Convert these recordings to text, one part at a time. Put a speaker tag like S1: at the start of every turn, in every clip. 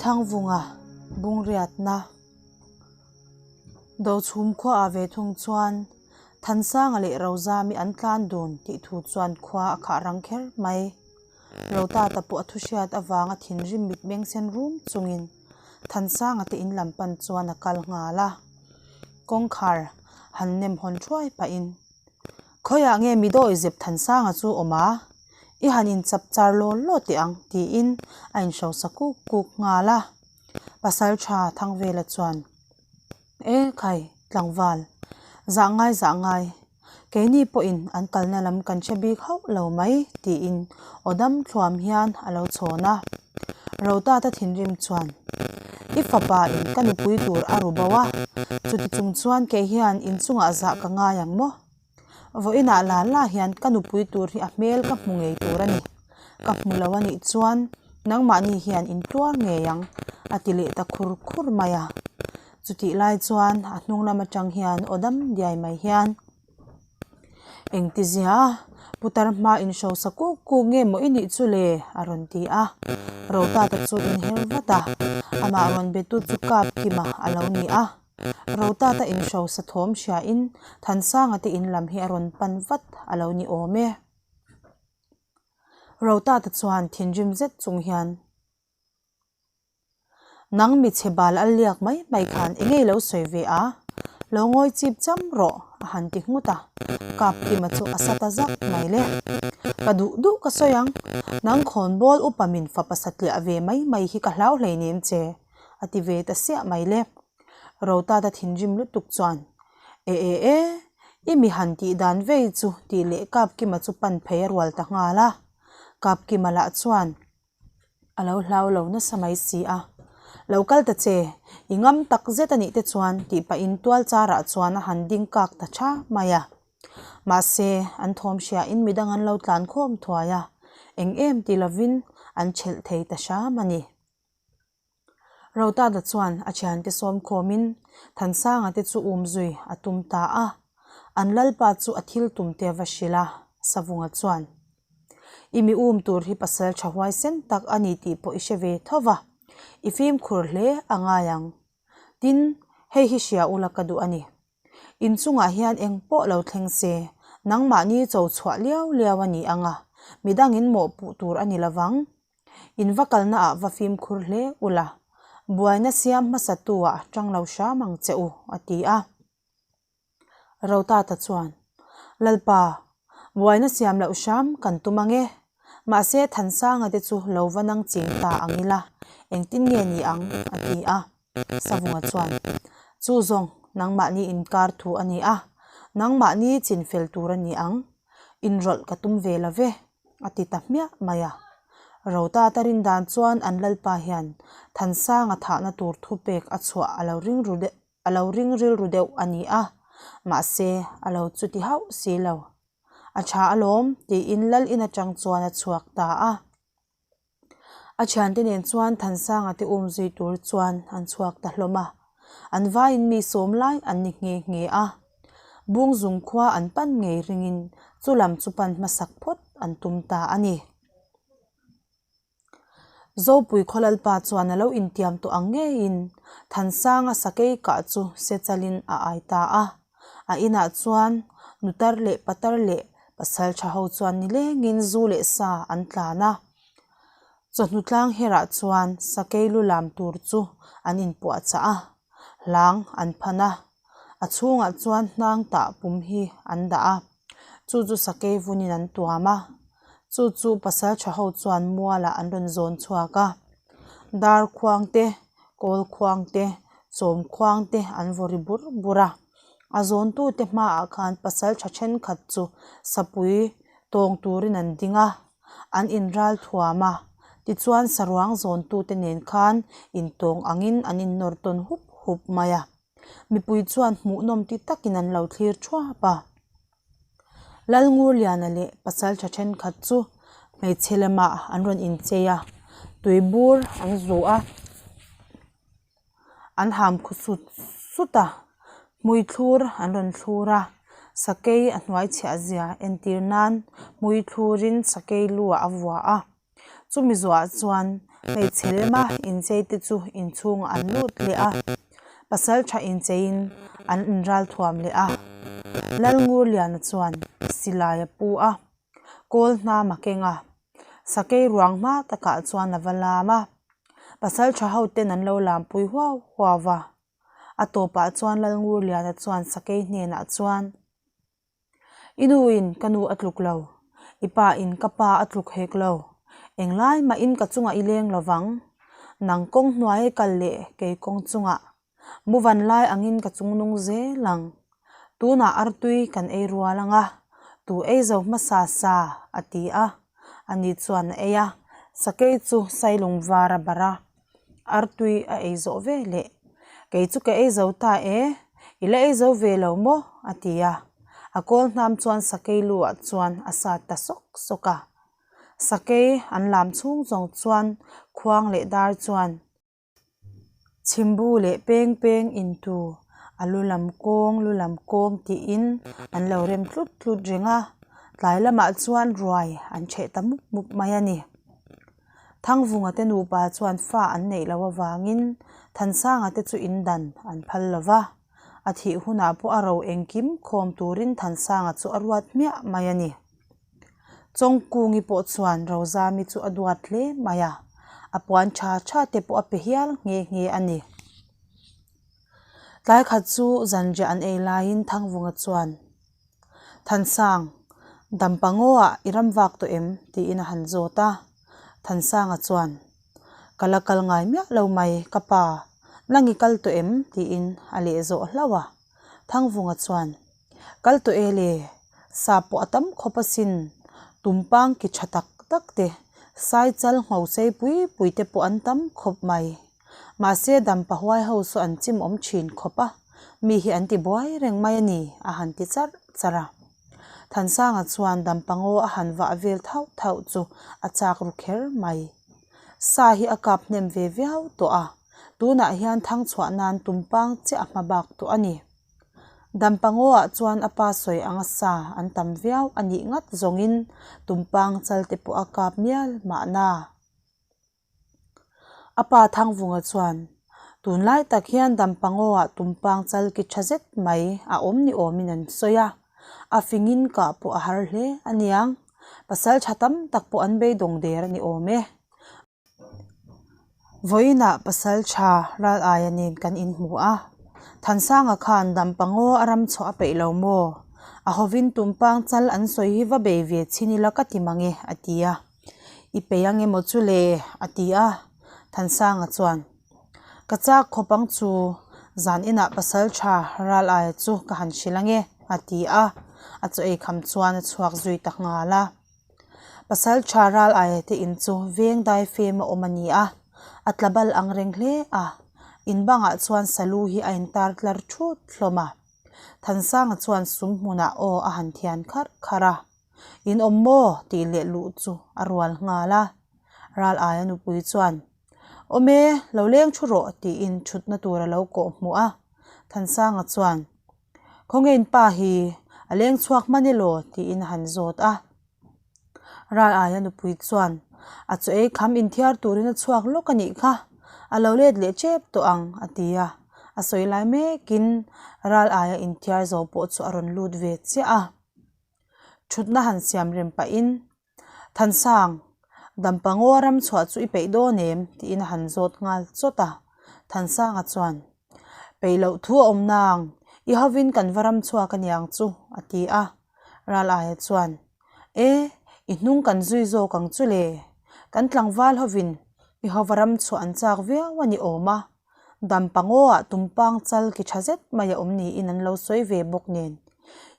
S1: Thangvunga bungriatna Dochhum khuaah ve thung chuan Thansanga leh Rozami an tlan dun tih thu chuan khua a khah rang kher mai. Rotata pawh a thuhriat avanga thinrim mitmeng sen rum chungin Thansanga te in lam pan chuan a kal nghal a. Kawngkhar han nem hawn thuai pahin, Khawiah nge mi dawi zep Thansanga chu awm a? I han inchap char law law teh ang tiin a inhrosa kuk kuk nghal a. Pasal tha Thangvela chuan, E khai, tlangval, zah ngai zah ngai, keini pawhin an kalna lam kan hre bik hauh lo mai tiin aw dam thluam hian a lo chhawn a. Rotata thinrim chuan, I fapa in ka nupui tur a ru bo a, chuti chung chuan kei hian inchungah zah ka ngai ang maw? Vawiinah la la hian ka nupui tur hi a hmel ka hmu ngei tur a ni. Ka hmu lo a nih chuan nangmahni hian in tuar ngei ang a ti leh ta khur khur mai a. Chutih lai chuan a hnung lam atang hian aw dam diai mai hian Engtizia putar hma in hrosa kuk kuk nge maw i nih chu le a rawn ti a. Rotata chu inher vat a, amah rawn betu chu kap kima a lo ni a. Rotata inhrosa thawm hriain Thansanga te in lam hi a rawn pan vat a lo ni awm e. Rotata chuan thinrim zet chung hian, Nang mi chhe bal a liak mai mai khan eng nge i lo sawi ve a? Lo ngawi chip cham rawh a han ti nghut a, Kapkima chu a sa ta zak mai le. Ka duh duh ka sawi ang, nang khawnbawl upa min fapa satliah ve mai mai hi ka hlau hleinem che a ti ve ta siah mai le. Rotata thinrim lutuk chuan, E e e, i mi han tih dan vei chu tih leh Kapkima chu pan phei a rual ta nghal a. Kapkima lah chuan a lo hlau lo nasa mai si a, Lo kal ta che, i ngam tak zet a nih te chuan tih pahin tual charah chuan a han ding kak ta tha mai a. Mahse, an thawm hriain midang an lo tlan khawm thuai a, eng em ti lovin an chelh thei ta hram a ni. Rotata chuan a thiante sawm khawmin Thansanga te chu um zui a tum ta a, an lalpa chu a thil tum te va hrilh a, Savunga chuan, I mi um tur hi pasal tha huaisen tak a ni tih pawh i hre ve tho va, i fimkhur hle a ngai ang. Tin, hei hi hria ula ka duh a ni. Inchungah hian eng pawh lo thleng se, nangmahni cho chhuah liau liau a ni ang a, midangin mawhpuh tur a ni lovang. In va kalna ah va fimkhur hle ula, buaina siam hmasa tu ah tang lo hram ang che u, a ti a. Rotata chuan, Lalpa, buaina siam loh hram kan tum ang e. Mahse Thansanga te chu lo va nang ching ta ang ila, engtin nge ni ang? a ti a. Savunga chuan, Chu zawng, nangmahni inkar thu a ni a, nangmahni chinfel tur a ni ang. Inrawlh ka tum ve lo ve. A ti ta hmiah mai a. Rotata rin dan chuan an lalpa hian Thansanga thahna tur thupek a chhuah a lo ring ru deuh a lo ring rilru deuh a ni a, mahse a lo chuti hauh si lo. A tha alawm tiin lal in atang chuan a chhuak ta a. A thiante nen chuan Thansanga te um zui tur chuan an chhuak ta hlawm a, an vaiin mi sawm lai an ni nghe nghe a. Bungzung khua an pan ngei ringin chu lam chu pan hmasak phawt an tum ta a ni. Zopui Khawlalpa chuan a lo intiam tawh ang ngeiin Thansanga sakei kah chu sechalin a ai ta a. A inah chuan nutar leh patar leh pasal tha ho chuan nilengin zu leh sa an tlan a. Chawhnu tlang herah chuan sakei lu lam tur chu an inpuahchah a, hlang an phan a, a chhungah chuan hnang tah pum hi an dah a, chu chu sakei vunin an tuam a, chu chu pasal tha ho chuan mualah an rawn zawn chhuak a, dar khuang te, kawl khuang te, chawm khuang te an vaw ri bur bur a, a zawntute hmaah khan pasal tha thenkhat chu sapui tawng turin an ding a. An inral thuam a, tichuan saruang zawntute nen khan intawng angin an innawr tawn hup hup mai a. Mipui chuan hmuhnawm ti takin an lo thlir thuap a. Lalngurliana leh pasaltha thenkhat chu hmeichhe lamah an rawn inchei a, tuibur an zu a. An ham khu sut sut a, hmui thlur an rawn thlur a, sakei a hnuai chhiah zia entir nan hmui thlurin sakei lu ah a vua a, chumi zuah chuan. Hmeichhe lema inchei te chu inchhungah an lut leh a, pasaltha incheiin an inral thuam leh a. Lalngurliana chuan silai a pu a, kawl hnam a keng a, sakei ruang hma takah chuan a va lam a, pasaltha ho ten an lo lampui huau huau va. A tawpah chuan Lalngurliana chuan sakei hnenah chuan, I nu in ka nu a tluk lo, i pa in ka pa a tluk hek lo, englai mah in ka chungah i leng lo vang, nang kawng hnuai i kal leh kei kawng chungah, mu van lai angin ka chung nung zel ang, tunah artui kan ei rual ang a, tu ei zo hmasa sa a ti a, ani chuan a ei a, sakei chu sailung var a barh a. Artui a ei zawh ve leh, Kei chu ka ei zo ta e, i la ei zo ve lo maw? a ti a. A kawl hnam chuan sakei lu ah chuan a sat ta sawk sawk a. Sakei an lam chhung zawng chuan khuang leh dar chuan chhimbu leh peng peng intu a lu lam kawng lu lam kawng tiin an lo rem tlut tlut reng a. Tlai lamah chuan ruai an chheh ta mup mup mai a ni. Thangvunga te nupa chuan fa an neih loh avangin Thansanga te chu in dan an phal lo va, a thih hunah pawh a ro engkim khawm turin Thansanga chu a ruat hmiah mai a ni. Chawngkungi pawh chuan Rozami chu a duat hle mai a, a puan tha tha te pawh a pe hial nghe nghe a ni. Tlai khat chu zanriah an ei laiin Thangvunga chuan. Thansang, Dampa ngaw-ah i ram vak tawh em? tiin a han zawt a. Thansanga chuan, Ka la kal ngai miah lo mai, ka pa, nang i kal tawh em? tiin a leh zawh hlauh a. Thangvunga chuan, Kal tawh e le, sa pawh a tam khawp asin, tumpang ki tha tak tak te, saichal ngho sei pui pui te pawh an tam khawp mai. Mahse dampa huai ho saw an chim awm thin khawp a, mi hi an ti buai reng mai a ni, a han ti charh charh a. Thansanga chuan dampa ngaw a han vah vel thauh thauh chu a chak ru kher mai. Sa hi a kap hnem ve viau tawh a, tunah hian thang chhuah nan tumpang chiah a hma bak tawh a ni. Dampa ngawah chuan a pa sawi anga sa an tam viau a nih ngat zawngin tumpang chal te pawh a kap mial mahna. A pa Thangvunga chuan, Tunlai tak hian Dampangaw-ah tumpang chal ki tha zet mai a awm ni awmin an sawi a, a fingin kah pawh a har hle a niang. Pasal tha tam tak pawh an beidawng der a ni awm e. Vawiinah pasal tha ral aia nen kan inhmu a, Thansanga khan Dampangaw a ram chhuah a peih lo maw? A hovin tumpang chal an sawi hi va bei ve chhin ila ka ti mang e, a ti a. I peih ang emaw chu le? a ti a, Thansanga chuan, Ka chak khawp ang chu, zan inah pasal tha ral aia chu ka han hrilh ang e, a ti a, a chaw ei kham chuan a chhuak zui ta nghal a. Pasal tha ral aia te in chu veng dai fem a awm a ni a, a tla bal ang reng hle a, in bangah chuan salu hi a intar tlar thut hlawm a. Thansanga chuan sum hmunah aw a han thian kharh kharh a. In awm maw? tih leh luh chu a rual nghal a. Ral aia nupui chuan, Awm e, lo leng thu rawh tiin thutna tur a lo kawh hmuh a. Thansanga chuan, Khawnge in pa hi a leng chhuak hman elaw? tiin a han zawt a. Ral aia nupui chuan, A chaw ei kham inthiar turin a chhuak lawk a nih kha, a lo let leh tep tawh ang a ti a. A sawi lai mekin ral aia inthiar zo pawh chu a rawn lut ve chiah a. Thutna han siam rem pahin, Thansang, Dampa ngaw ram chhuah chu i peih dawn em? tiin a han zawt nghal chawt a. Thansanga chuan, Peih loh thu a awm nang, i hovin kan va ram chhuak a niang chu, a ti a. Ral aia chuan, E, i hnung kan zui zawk ang chu le, kan tlangval hovin i hova ram chhuah an chak viau a ni awm a. Dampa ngaw-ah tumpang chal ki tha zet mai a awm niin an lo sawi ve bawk nen,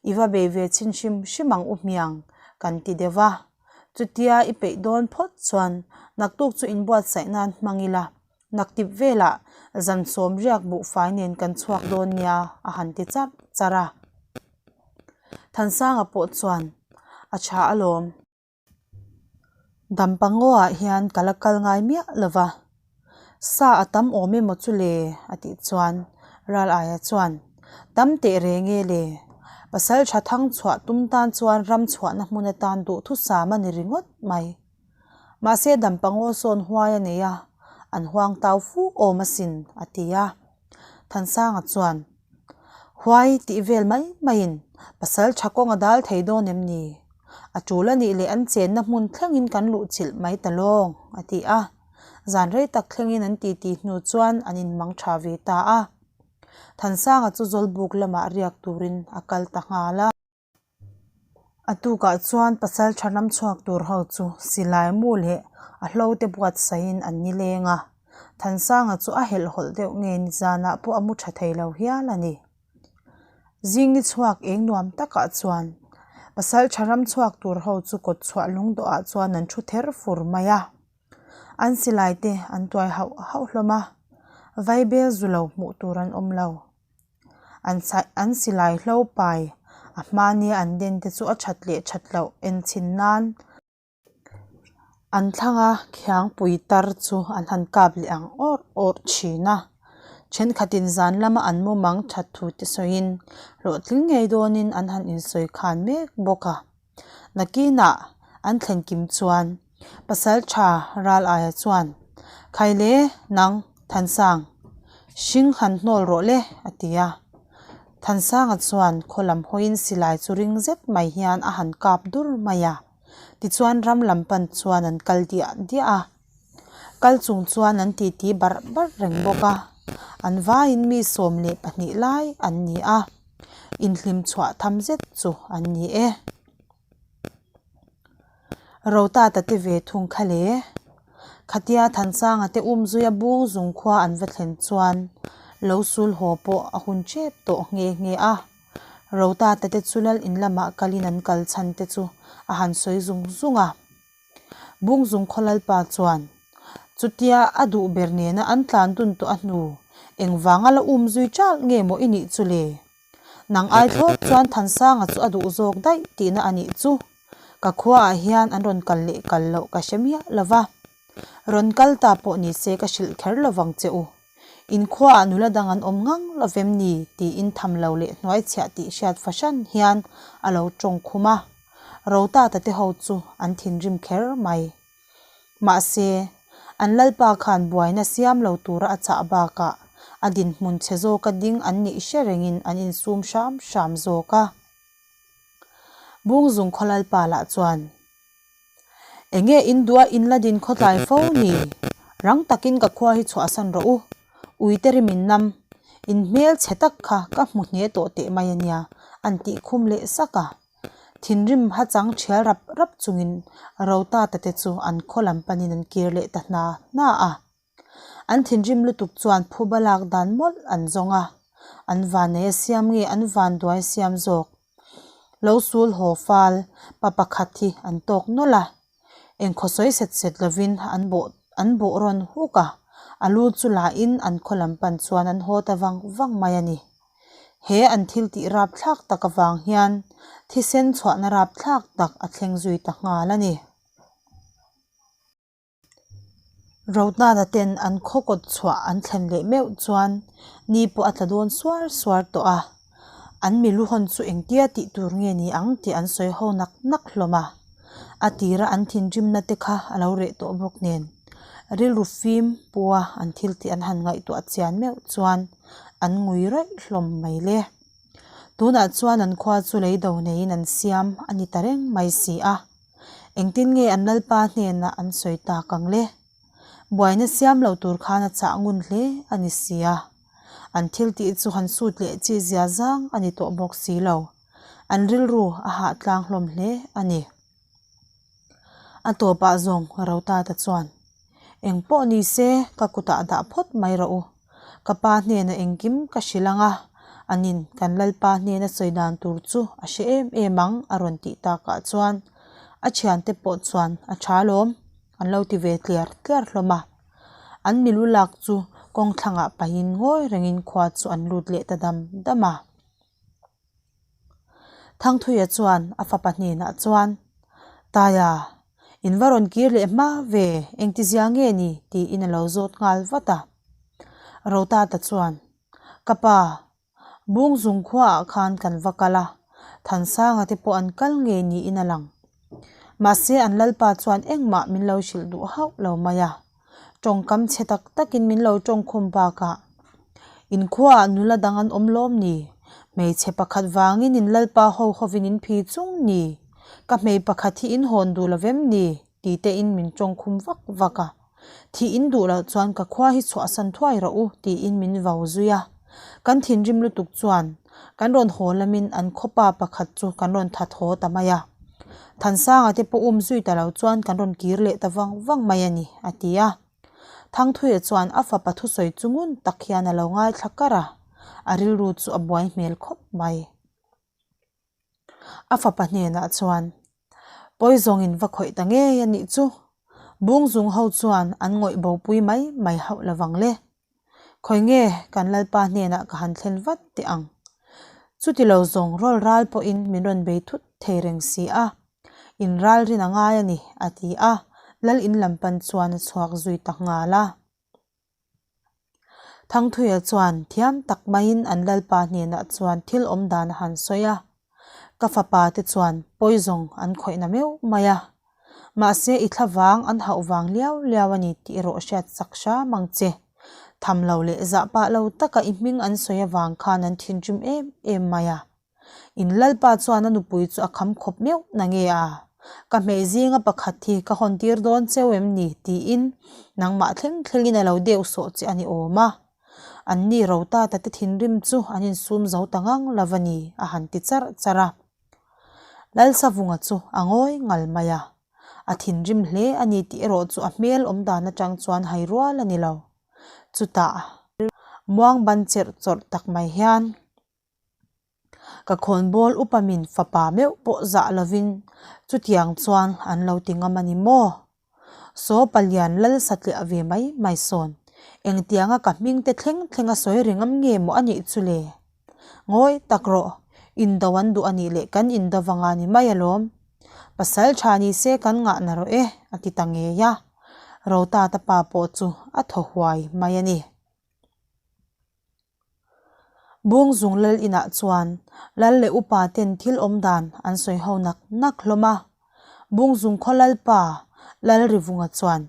S1: I va bei ve chhin hrim hrim ang u hmiang, kan ti deuh va. Chutia i peih dawn phawt chuan naktuk chu inbuatsaih nan hmang ila, naktip velah zan sawm riak buhfai nen kan chhuak dawn nia, a han ti charh charh a. Thansanga pawh chuan, A tha alawm. Dampa ngaw-ah hian ka la kal ngai miah lo va, sa a tam awm emaw chu le a tih chuan ral aia chuan tam teh reng e le, pasal tha thang chhuah tum tan chuan ram chhuahna hmun atan duhthusam a ni ringawt mai. Mahse dampa ngaw sawn huai a nei a, an huang tau fu awm asin, a ti a. Thansanga chuan, Huai tih vel mai maiin pasal tha kawng a dal thei dawn em ni? A tul a nih leh an chenna hmun thlengin kan luh chilh mai ta lawng, a ti a. Zan rei tak thlengin an titi hnu chuan an inmang tha ve ta a. Thansanga chu Zawlbuk lamah riak turin a kal ta nghal a. A tukah chuan pasal tha ram chhuak tur ho chu silai mu leh a hlo te buatsaihin an ni leng a, Thansanga chu a helhhawlh deuh nge nizanah pawh a mu tha thei lo hial a ni. Zing ni chhuak eng nuam takah chuan pasal tha ram chhuak tur ho chu kawt chhuah lungdawhah chuan an thu ther fur mai a, an silai te an tuai hauh hauh hlawm a, vaibel zu lo hmuh tur an awm lo. An an silai hlo pai a hmania an den te chu a that leh that loh en chhin nan an thlang a khiangpui tar chu an han kap leh ang awrh awrh thin a thenkhatin zan lama an mumang that thu te sawiin hlawhtling ngei dawnin an han insawi khan mek bawk a. Nakinah an thlen kim chuan pasal tha ral aia chuan, Khaile nang Thansang, hring han hnawl rawh le a ti a. Thansanga chuan khaw lam hawiin silai chu ring zet mai hian a han kap dur mai a. Tichuan ram lam pan chuan an kal diah diah a. Kal chung chuan an titi barh barh reng bawk a, an vaiin mi 12 lai an ni a, inhlim chhuah tham zet chu an ni e. Rotata te ve thung kha le. Khatia Thansanga te umzuia bung zung khua an va thlen chuan lo sul haw pawh a hun tep tawh nghe nghe a. Rotata te chu lal in lamah kalin an kal chhan te chu a han sawi zung zung a. Bungzung khaw lalpa chuan, Chutia a duh ber nena an tlan dun tawh a hnu, engvanga la um zui chal nge maw i nih chu le? Nang ai thlawt chuan Thansanga chu a duh zawk daih tihna a nih chu. Ka khuaah hian an rawn kal leh kal loh ka hre miah lo va. Rawn kal ta pawh ni se ka hrilh kher lo vang che u. In khuaah nula dang an awm ngang lo vem ni? tiin tham lo leh hnuai chhiah tih hriat fahran hian a lo tawng khum a. Rotata te ho chu an thinrim kher mai. Mahse, an lalpa khan buaina siam lo tura a chah bakah a dinhmun chhe zawka ding an nih hre rengin an insum hram hram zawk a. Bungzung khaw lalpa lah chuan. Enge in duh a in la din khawtlai fo ni? Rang takin ka khua hi chhuahsan rawh u. Uite rim in nam. In hmel chhe tak kha ka hmu hne tawh teh mai a nia, an tih khum leh sak a. Thinrim ha chang thial rap rap chungin Rotata te chu an khaw lam panin an kir leh ta hna hna a. An thinrim lutuk chuan phuba lak dan mawlh an zawng a, an vannei a siam nge an vanduai siam zawk? Lo sul haw fal pa pakhat hi an tawk nawlh a, engkhaw sawi set set lovin an bawh an bawh rawn huk a, a lu chu lahin an khaw lam pan chuan an haw ta vang vang mai a ni. He an thil tih rapthlak tak avang hian thisen chhuahna rapthlak tak a thleng zui ta nghal a ni. Rohnana ten an khaw kawt chhuah an thlen leh meuh chuan ni pawh a tla dawn suar suar tawh a, an milu hawn chu engtia tih tur nge ni ang tih an sawi ho nak nak hlawm a, a tira an thinrimna te kha a lo reh tawh bawk nen rilru fim pua an thil tih an han ngaihtuah chian meuh chuan an ngui raih hlawm mai le. Tunah chuan an khua chu lei do neiin an siam a ni ta reng mai si a. Engtin nge an lalpa hnenah an sawi tak ang le? Buaina siam lo tur khan a chah ngun hle a ni si a. An thil tih chu han sut leh chi zia zang a ni tawh bawk si lo. An rilru a hah tlang hlawm hle a ni. A tawpah zawng Rotata chuan, Eng pawh ni se ka kutah dah phawt mai rawh u. Ka pa hnenah engkim ka hrilh ang a, anin kan lalpa hnena sawi dan tur chu a hre em em ang a rawn tih takah chuan a thiante pawh chuan a tha lawm an lo ti ve tliar tliar hlawm a. An milu lak chu kawng thlangah pahin ngawi rengin khua chu an lut leh ta dam dam a. Thangthuia chuan a fapa hnenah chuan, Taia, in va rawn kir leh hma ve, engtizia nge ni? tiin a lo zawt nghal vat a. Rotata chuan, Ka pa, Bungzung khuaah khan kan va kal a, Thansanga te pawh an kal ngei niin a lang. Mahse an lalpa chuan engmah min lo hrilh duh hauh lo mai a. Tawngkam chhe tak takin min lo tawngkhum bakah In khuaah nula dang an awm lawm ni? Hmeichhe pakhat vangin in lalpa ho hovin in phi chung ni? Ka hmei pakhat hi in hawn duh lo vem ni? Ti tein min tawngkhum vak vak a. Thih in duh loh chuan ka khua hi chhuahsan thuai rawh u tiin min vau zui a. Kan thinrim lutuk chuan kan rawn haw lamin an khawpa pakhat chu kan rawn that haw ta mai a. Thansanga te pawh um zui ta lo chuan kan rawn kir leh ta vang vang mai a ni, a ti a. Thangthuia chuan a fapa thusawi chu ngun tak hian a lo ngaithla kar a, a rilru chu a buai hmel khawp mai. A fapa hnenah chuan, Pawi zawngin va khawih ta ngei a nih chu, Bungzung ho chuan an ngawih bopui mai mai hauh lovang le. Khawi nge kan Lalpa hnenah ka han thlen vat teh ang. Chuti lo zawng rawl ral pawhin min rawn bei thut thei reng si a, in ral rin a ngai a ni, a ti a, Lal in lam pan chuan a chhuak zui ta nghal a. Thangthuia chuan thiam tak maiin an Lalpa hnenah chuan thil awm dan a han sawi a, Ka fapa te chuan pawi zawng an khawih na meuh mai a, mahse i thla vang an hauh vang liau liau a ni tih erawh hriat chak hram ang che. Tham lo leh zah pah lo taka i hming an sawi avang khan an thinrim em em mai a. In Lalpa chuan a nupui chu a kham khawp meuh na nge a? Ka hmei zinga pakhat hi ka hawn tir dawn cheu em ni? tiin nangmah thleng thlengin a lo deuh sawh che a ni awm a. Anni Rotata te thinrim chu an insum zo ta ngang lo a ni, a han ti charh charh a. Lalsavunga chu a ngawi ngal mai a. A thinrim hle a ni tih erawh chu a hmel awm dan atang chuan hai rual a ni lo. Chutah, muang ban cherh chawrh tak mai hian, Ka khawnbawl upa min fapa meuh pawh zah lovin chutiang chuan an lo ti ngam a ni maw? Saw palian lal satliah ve mai mai sawn engtianga ka hming te thleng thleng a sawi ri ngam nge maw a nih chu le? Ngawi tak rawh, indo an duh a nih leh kan indo vanga ni mai alawm. Pasal tha ni se kan ngah na rawh e, a ti ta ngei a. Rotata pa pawh chu a thaw huai mai a ni. Bungzung lal inah chuan lal leh upa ten thil awm dan an sawi ho nak nak hlawm a. Bungzung khaw lalpa Lalrivunga chuan,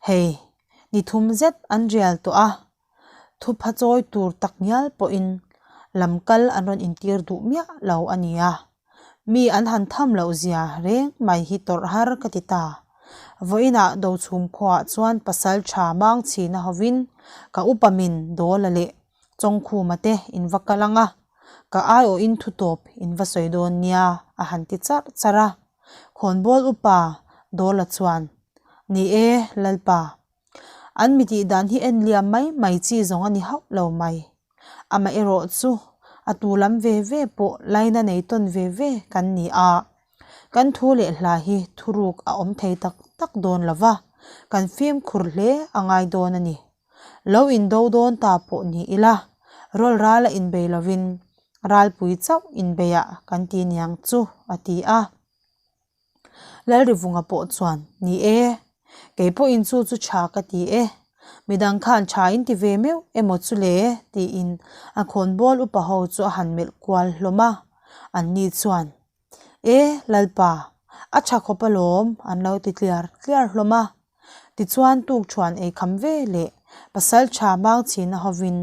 S1: Hei, ni thum zet an rial tawh a, thupha chawi tur tak ngial pawhin lam kal an rawn intir duh miah lo a nia. Mi an han tham loh zia reng mai hi tawrh har ka ti ta. Vawiinah Dochhum khuaah chuan pasal tha mang chhina hovin ka upa min Dawla leh Chawngkhuma te in va kal ang a, ka aiawhin thu tawp in va sawi dawn nia a han ti charh charh a. Khawnbawl upa Dawla chuan, Ni e, Lalpa, An mi tih dan hi en liam mai mai chi zawng a ni hauh lo mai. Amaherawh chu a tu lam ve ve pawh laina nei tawn ve ve kan ni a. Kan thu leh hla hi thuruk a awm thei tak tak dawn lo va, kan fimkhur hle a ngai dawn a ni. Lo indo dawn ta pawh ni ila, rawl rala inbei lovin ralpui chauh inbeiah kan ti niang chu a ti a. Lalrivunga pawh chuan, Ni e, kei pawhin chu chu tha ka ti e, midang khan tha in ti ve meuh emaw chu le? tiin a khawnbawl upa ho chu a han melh kual hlawm a. Anni chuan, E, Lalpa, a tha khawp alawm, an lo ti tliar tliar hlawm a. Tichuan tukṭhuan ei kham ve leh pasal ṭha Mangchhina hovin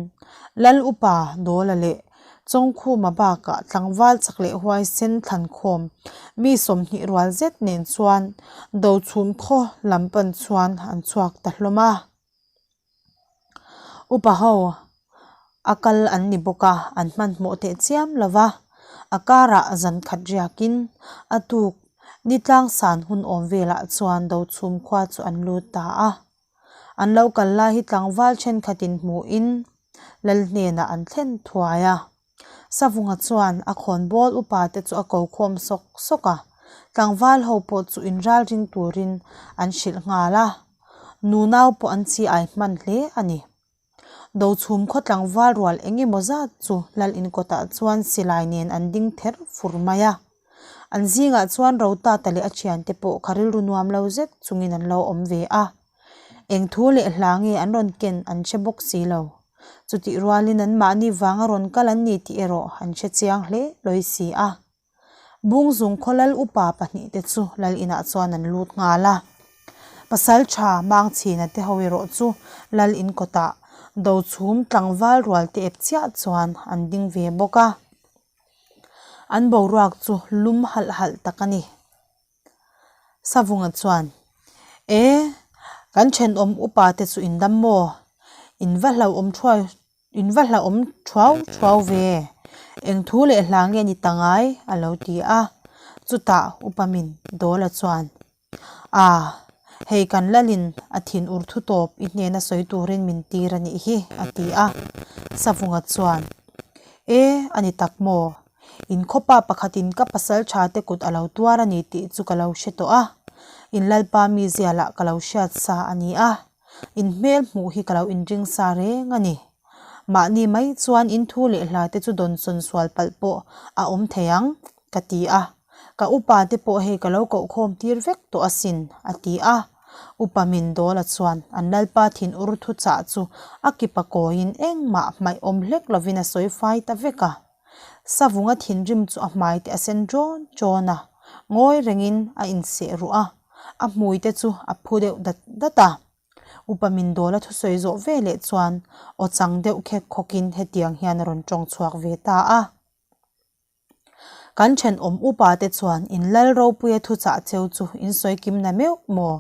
S1: Lal Upa Dawla leh Chawngkhuma bakah tlangval chak leh huaisen thlankhawm mi 20 rual zet nen chuan Dochhum khaw lam pan chuan an chhuak ta hlawm a. Upa ho a kal an ni bawk a, an hmanhmawh teh chiam lo va, a karah zan khat riakin a tuk ni tlang san hun awm velah chuan Dochhum khua chu an lut ta a. An lo kal lai hi tlangval thenkhatin hmuhin Lal hnenah an thlen thuai a. Savunga chuan a khawnbawl upa te chu a ko khawm sawk sawk a, tlangval ho pawh chu inralring turin an hrilh nghal a, nunau pawh an chi ai hman hle a ni. Dochhum khaw tlangval rual eng emaw zat chu Lal inkawtah chuan silai nen an ding ther fur mai a, an zingah chuan Rotata leh a thiante pawh kha rilru nuam lo zet chungin an lo awm ve a. Eng thu leh hla nge an rawn ken an hre bawk si lo. Chutih rualin anmahni vanga rawn kal an ni tih erawh an hre chiang hle lawi si a. Bungzung khaw lal upa pahnihte chu lal inah chuan an lut nghal a. Pasalṭha Mangchhina te ho erawh chu lal in kawtah Dochhum tlangval rual te ep chiah chuan an ding ve bawk a. An boruak chu lum halh halh tak a ni. Savunga chuan, E, kan thenawm upa te chu in dam maw? In va hlauhawm thuai In va hlauhawm thuau thuau ve, eng thu leh hla nge ni ta ngai? a lo ti a. Chutah upa min Dawla chuan, A, hei kan lalin a thin ur thu tawp i hnena sawi turin min tir a nih hi, a ti a. Savunga chuan, E, a ni tak maw? In khawpa pakhatin ka pasal tha te kut a lo tuar a ni tih chu ka lo hre tawh a, in lalpa mizia lah ka lo hriat sa a ni a. In hmel hmuh hi ka lo inring sa reng a ni. Mahni mai chuan in thu leh hla te chu dawnsawn sual palh pawh a awm thei ang, ka ti a. Ka upa te pawh hei ka lo kohkhawm tir vek tawh asin, a ti a. Upa min Dawla chuan an lalpa thin ur thu chah chu a kipa kawiin engmah hmaih awm hlek lovin a sawi fai ta vek a. Savunga thinrim chu a hmai te a sen ṭawn ṭawn a, ngawi rengin a inseh ruh a, a hmui te chu a phu deuh dat dat a. Upa min Dawla thusawi zawh ve leh chuan aw chang deuh khek khawkin hetiang hian a rawn ṭawng chhuak ve ta a. Kan ṭhenawm upa te chuan in lal ropuia thuchah cheu chu in sawi kim na meuh maw?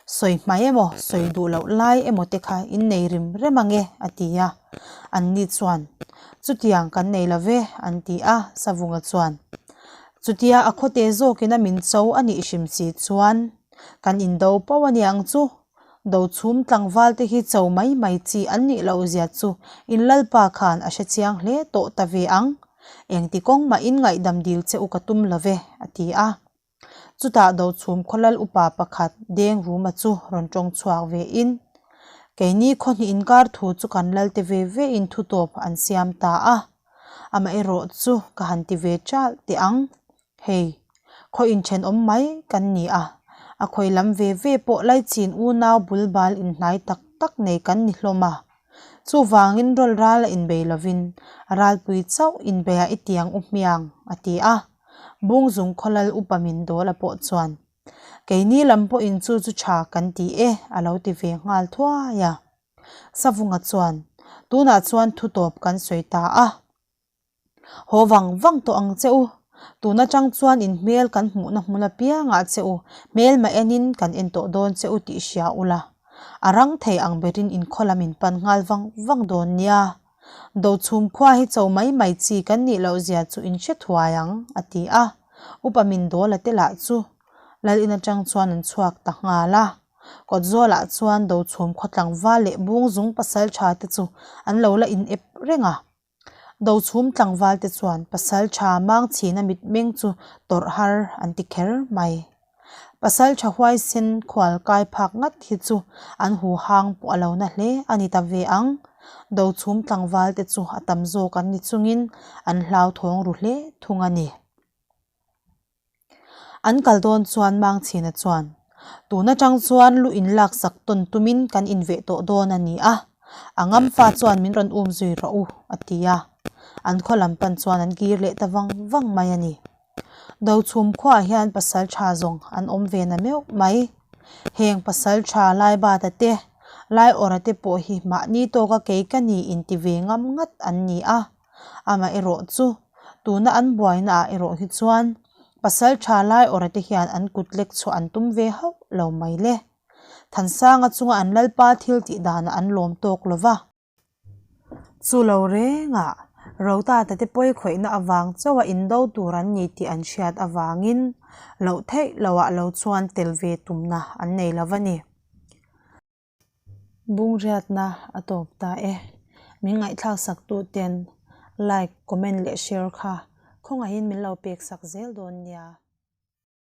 S1: Sawi hmai emaw, sawi duh loh lai emaw te kha in nei rim rem ang e, a ti a. Anni chuan, Chutiang kan nei lo ve, an ti a, Savunga chuan. Chutia a khawte zawkin a min cho a nih hrim si chuan, kan indo poh a niang chu. Dochhum tlangval te hi cho mai mai chi an nih loh zia chu in lalpa khan a hre chiang hle tawh ta ve ang. Engti kawng mahin ngaihdam dil che u ka tum lo ve, a ti a. Chutah Dochhum khawlal upa pakhat Deng Ruma chu rawn tawng chhuak ve in, Keini khaw hnih inkar thu chu kan lal te ve ve in thu tawp an siam ta a, amaherawh chu ka han ti ve ṭalh teh ang. Hei, khaw inthenawm mai kan ni a, a khawi lam ve ve pawh laichin unau bul bal inhnai tak tak nei kan ni hlawm a. Chuvangin rawl ral a inbei lovin ralpui chauh inbeiah i tiang u hmiang, a ti a. Bungzung khawlal upa min Dawla pawh chuan, Keini lam pawhin chu chu tha kan ti e, a lo ti ve nghal thuai a. Savunga chuan, Tunah chuan thu tawp kan sawi ta a. Haw vang vang tawh ang che u. Tun atang chuan in hmel kan hmuhna hmun apiangah che u, hmelma enin kan en tawh dawn che u tih hria ula. A rang thei ang berin in khaw lam in pan nghal vang vang dawn nia. Dochhum khua hi cho mai mai chi kan nih loh zia chu in hre thuai ang, a ti a. Upa min Dawla te lah chu Lal in atang chuan an chhuak ta nghal a. Kawtzawl ah chuan Dochhum khaw tlangval leh Bungzung pasal tha te chu an lo la in ep reng a. Dochhum tlangval te chuan pasal tha Mangchhina mitmeng chu tawrh har an ti kher mai. Pasal tha huaisen khual kai phak ngat hi chu an hu hang pawh a lo na hle a ni ta ve ang. Dochhum tlangval te chu a tam zawk an ni chungin an hlauthawng ru hle thung a ni. An kal dawn chuan Mangchhina chuan, Tun atang chuan lu in laksak tawn tumin kan inveh tawh dawn a ni a, a ngamfa chuan min rawn um zui rawh u, a ti a. An khaw lam pan chuan an kir leh ta vang vang mai a ni. Dochhum khuaah hian pasal tha zawng an awm ve na meuh mai. Heng pasal tha Laibata te, Laiawrha te pawh hi mahni tawka kei ka ni inti ve ngam ngat an ni a. Amaherawh chu, tuna an buaina ah erawh hi chuan pasal tha Laiawrha te hian an kut lek chhuah an tum ve hauh lo mai le. Thansanga chunga an lalpa thil tih danah an lawm tawk lo va. Chu lo rengah Rotata te pawi khawihna avang chauha indo tur an ni tih an hriat avangin loh theih loah lo chuan tel ve tumna an nei lo va ni. Bungriatna a tawp ta e. Min ngaihthlak sak tu ten like, comment leh share kha khawngaihin min lo pek sak zel dawn nia.